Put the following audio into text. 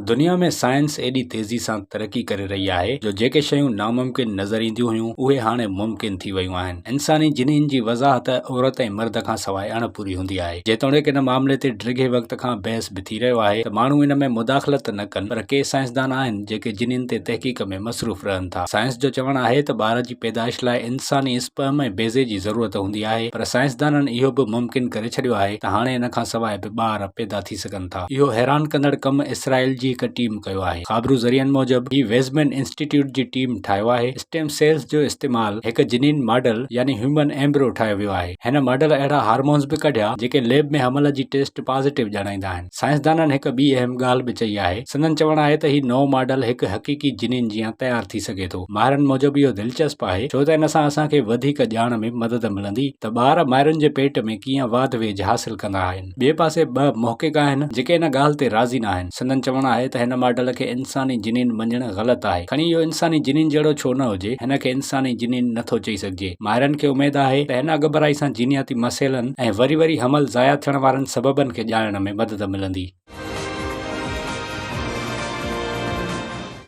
دنيا ۾ سائنس ايڏي تيزي سان ترقي ڪري رهي آهي جو جيڪي شيون ناممڪن نظر اينديون هيون اهي هاڻي ممڪن ٿي ويون آهن. انساني جنين جي وضاحت عورت ۽ مرد کان سواء اڻ پوري هوندي آهي. جيتوڻيڪ ان معاملي تي ڊگهي وقت کان بحث به ٿي رهيو آهي ته ماڻهو ان ۾ مداخلت نه ڪن پر ڪي سائنسدان آهن جيڪي جنين تي تحقيق ۾ مصروف رهن ٿا. سائنس جو چوڻ آهي ته ٻار جي پيدائش لاء انساني اسپرم ۽ بيضي جي ضرورت هوندي آهي پر سائنسدانن اهو به ممڪن ڪري ڇڏيو آهي ته هاڻي ان کان سواء به ٻار پيدا ٿي سگهن ٿا. اهو حيران ڪندڙ ڪم اسرائيل جي هڪ ٽيم ڪيو آهي. خابرو ذريعن موجب هي ويزمين انسٽيٽيوٽ جي ٽيم ٺاهيو آهي. اسٽيم سيلز جو استعمال هڪ جنين ماڊل يعني هيومن ايمبرو ٺاهيو ويو آهي. هن ماڊل اهڙا هارمونز به ڪڍيا جيڪي ليب ۾ حمل جي ٽيسٽ پازيٽو ڄاڻائيندا آهن. سائنسدانن هڪ ٻي اهم ڳالهه به چئي آهي. سندن چوڻ آهي ته هي نئون ماڊل هڪ حقيقي جنين جيان تيار ٿي سگهي ٿو. ماهرن موجب اهو دلچسپ آهي ڇو ته ان سان اسان کي وڌيڪ ڄاڻ ۾ مدد ملندي ته ٻار مائرن جي پيٽ ۾ ڪيئن واڌ ويجهه حاصل ڪندا آهن. ٻئي پاسي ٻه محقق آهن جيڪي ان ڳالهه تي راضي ناهن. سندن چوڻ آهي ته هن ماڊل کي انساني جنين مڃڻ غلط آهي. کڻي اهو انساني جنين جهڙو ڇو نه هجي، هن کي انساني جنين نه ٿو چئي سگهجي. ماهرن کي اميد آهي ته هن اڳڀرائي سان جينياتي مسئلن ۽ وري وري حمل ضايع ٿيڻ وارن سببن کي ڄاڻڻ ۾ مدد ملندي.